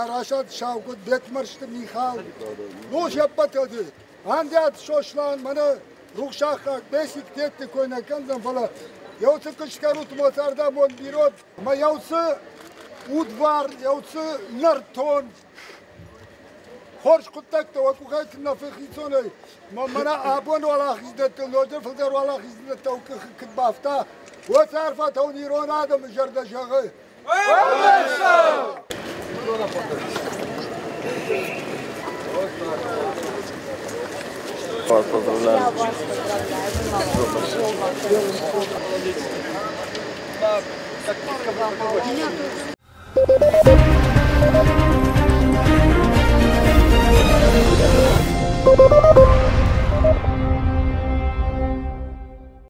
Дзарасаты Саугуыд, Бекмӕрзты Михал, ну, се ппӕт Андиаты Сослан, мӕнӕ рухсаггаг Бесик Тедты кой нӕ кӕндзӕн, фӕлӕ еуцы куыст мо цардамон бирот, ӕмӕ еуцы удвар, еуцы нӕртон хорз хъуыддӕгтӕ уӕ къухӕй куы нӕ фӕхицонӕй, мӕнӕ абон уӕлахиздӕттыл ноджы фылдӕр уӕлахиздӕттӕ куыд бафта, уӕд арфӕтӕ уын ирон адӕмы зӕрдӕ зӕгъы. Вас поздравляю. Поздравляю.